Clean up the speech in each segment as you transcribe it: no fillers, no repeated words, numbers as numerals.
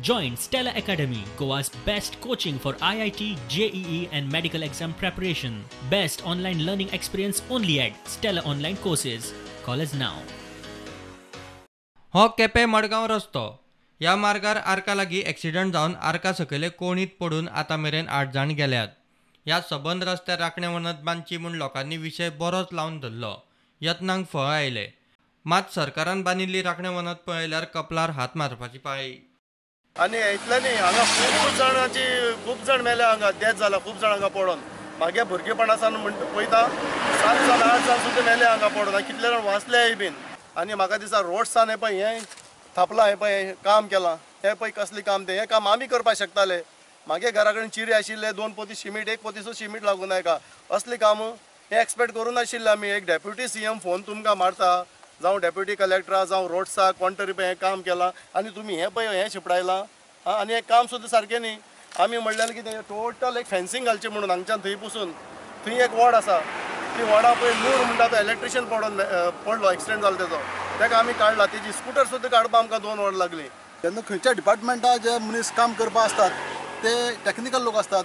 Join Stella Academy, Goa's best coaching for IIT, JEE and medical exam preparation. Best online learning experience only at Stella Online Courses. Call us now. हो केपें मडगांव रस्तो. ह्या मार्गार आर्का लागीं accident जावन आर्का सकयले कोणीत पडून आतां मेरेन 8 जाण गेल्यात. ह्या सबंद रस्त्यार राखणे वणत बांदची म्हूण लोकांनी विशय बरोच लावन धरलो. यत्नांक फळ आयलें. मात सरकारान बांदिल्ली राखणे वणत पळयल्यार कपलार हात मारपाची पाळी. आनी इतलें न्ही, हांगा खूब जाणांची खूब जाण मेल्या, हांगा डेथ जाला खूब जाण हांगा पडोन. म्हागे भुरगेपणा सावन म्हण पळयता 7 जाण 8 जाण सुद्दां मेले हांगा पडोन, आनी कितले जाण वाचलेय बीन. आनी म्हाका दिसता रोड्सान हें पळय हें थापलां, हें पळय हें काम केलां, हें पळय कसलें काम तें, हें काम आमी करपाक शकताले. म्हागे घरा कडेन चिरे आशिल्ले, 2 पोती शिमीट, 1 पोती सुद्दां शिमीट लागूं ना हेका. असलें काम हें एक्सपेक्ट करूं नाशिल्लें आमी. एक डेप्युटी सीएम फोन तुमकां मारता, जावं डेप्युटी कलेक्टरा जावं रोड्साक कोण तरी पळय हें काम केलां आनी तुमी हें पळय हें शिपडायलां. आनी हें काम सुद्दां सारकें न्ही. आमी म्हणल्यार कितें टोटल एक फेन्सिंग घालचें म्हणून हांगच्यान थंय पसून थंय एक वॉर्ड आसा, ती वॉर्डा पळय नूर म्हणटा तो इलेक्ट्रिशियन पडोन पडलो, एक्सिडंट जालो तेजो, तेका आमी काडला. तेजी स्कुटर सुद्दां काडपाक आमकां 2 वरां लागलीं. जेन्ना खंयच्या डिपार्टमेंटा जे मनीस काम करपा आसतात ते टॅक्निकल लोक आसतात,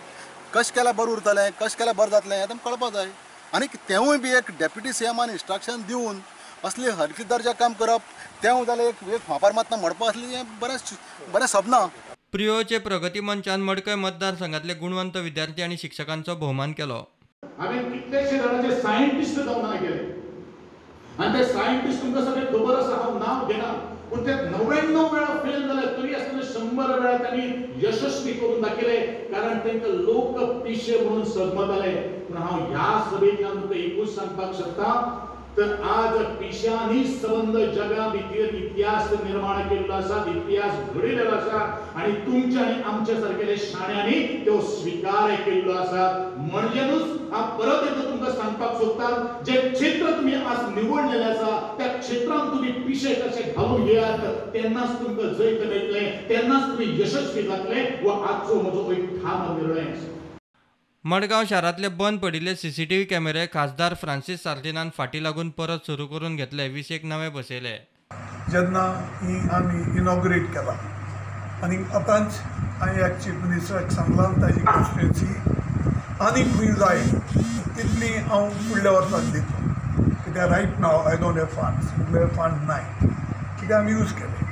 कशें केल्यार बरें उरतलें, कशें केल्यार बरें जातलें हें तांकां कळपाक जाय. आनी तेवूय बी एक डेप्युटी सीएमान इन्स्ट्रक्शन दिवन असली हलकी दर्जा काम करप तें जाल्यार एक फांपार मातना म्हणपा असली हें बरें बरें सपना. प्रियोचे प्रगती मंचान मडकय मतदारसंघातले गुणवंत विद्यार्थी आनी शिक्षकांचो भोवमान केलो. हांवें कितलेशे जाणांचे सायंटिस्ट जावन गेले आनी ते सायंटिस्ट तुमकां सगळें खबर आसा, हांव नांव घेना, पूण ते 99 वेळा फेल जाले तरी आसतना 100 वेळा तांणी यशस्वी करून दाखयले, कारण तांकां लोक पिशे म्हणून समजताले. पूण हांव ह्या सभेंतल्यान तुमकां एकूच सांगपाक शकता, तर आज पिशांनी सबंद जगा भितर इतिहास निर्माण केल्लो आसा, इतिहास घडयलेलो आसा आनी तुमच्या आनी आमच्या सारकेले शाण्यांनी तो स्विकार केल्लो आसा. म्हणजेनूच हांव परत एकदां तुमकां सांगपाक सोदता, जे क्षेत्र तुमी आज निवडलेलें आसा त्या क्षेत्रांत तुमी पिशे कशे घालून घेयात, तेन्नाच तुमकां जैत मेळटलें, तेन्नाच तुमी यशस्वी जातले. व आजचो म्हजो एक ठाम निर्णय आसा. मडगांव शारांतले बंद पडिल्ले सीसीटीव्ही कॅमेरे खासदार फ्रांसीस सार्दिनान फाटी लागून परत सुरू करून घेतले. 20 नवे बसयले. जेन्ना ही आमी इनॉग्रेट केला आनी आतांच हांवें एक चीफ मिनिस्टराक सांगलां ताजी कॉन्स्टिट्युएन्सी आनी खंय जाय तितली हांव फुडल्या वर्साक दितलो, कित्याक right now I don't have funds, म्हळ्यार फंड नाय, कित्याक आमी यूज केले.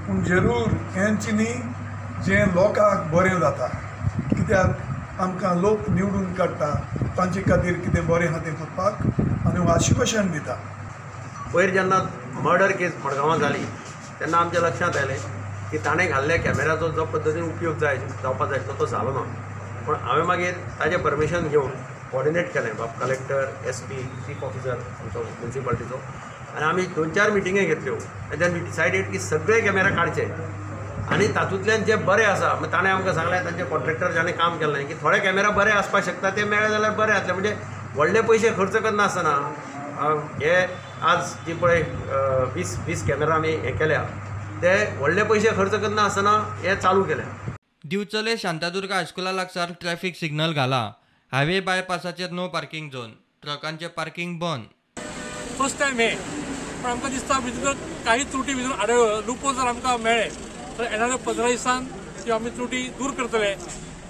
पूण जरूर हेंच न्ही जें लोकांक बरें जाता, कित्याक आमकां लोक निवडून काडटा तांचे खातीर कितें बरें आहा तें करपाक आनी आश्वासन दिता. पयर जेन्ना मर्डर केस मडगांवां जाली तेन्ना आमच्या लक्षांत आयलें की ताणें घाल्ल्या कॅमेराचो जो पद्दतीन उपयोग जाय जावपाक जाय आशिल्लो तो जालो ना. पूण हांवें मागीर ताजें परमिशन घेवन कॉर्डिनेट केलें बाब कलेक्टर, एसपी, चीफ ऑफिसर आमचो म्युनिसिपालिटीचो, आनी आमी 2-4 मिटिंगे घेतल्यो आनी then we decided की सगळे कॅमेरा काडचे आनी तातूंतल्यान जे बरे आसा, मागीर ताणें आमकां सांगलें तांचे कॉन्ट्रॅक्टर जाणें काम केल्लें की थोडे कॅमेरा बरे आसपाक शकता, ते मेळ्ळे जाल्यार बरें जातलें. म्हणजे व्हडले पयशे खर्च करनासतना हे आज जी पळय 20 कॅमेरा आमी हें केल्या, ते व्हडले पयशे खर्च करनासतना हे चालू केल्या. दिवचले शांतादुर्गा हायस्कुला लागसार ट्रॅफिक सिग्नल घाला. हायवे बायपासाचेर नो पार्किंग झोन, ट्रकांचें पार्किंग बंद. फर्स्ट टायम हें, पण आमकां दिसता भितर काही त्रुटी भितर आडळ लुपो जर आमकां मेळ्ळे तर येणाऱ्या 15 दिसान त्यो आमी त्रुटी दूर करतले,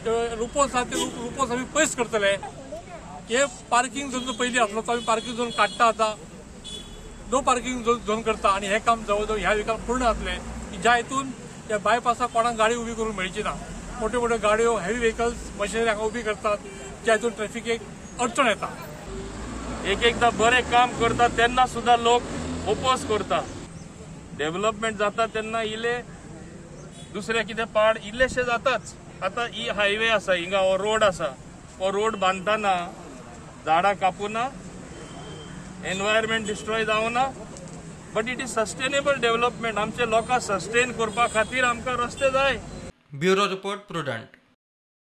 त्यो लुपोस आसा ते लुपोस आमी पयस करतले. हे पार्किंग झोन जो पयलीं आसलो तो आमी पार्किंग झोन काडटा, आतां नो पार्किंग झोन करता आनी हें काम जवळ जवळ ह्या विकान पूर्ण जातलें, की ज्या हितून त्या बायपासाक कोणाक गाडी उबी करूंक मेळची ना. मोट्यो मोट्यो गाडयो, हेवी व्हेकल्स, मशिनरी हांगा उबी करतात, ज्या हितून ट्रॅफिकेक अडचण येता. एक एकदां बरें काम करता तेन्ना सुद्दां लोक ओपोज करता. डेव्हलपमेंट जाता तेन्ना इल्ले दुसरे कितें पाड इल्लेशे जाताच. आतां ही हायवे आसा, हिंगा हो रोड आसा, हो रोड बांदतना झाडां कापूना, एनवायरमेंट डिस्ट्रॉय जावना, but it is sustainable development. आमचे लोकांक सस्टेन करपा खातीर आमकां रस्ते जाय. Bureau report, Prudent.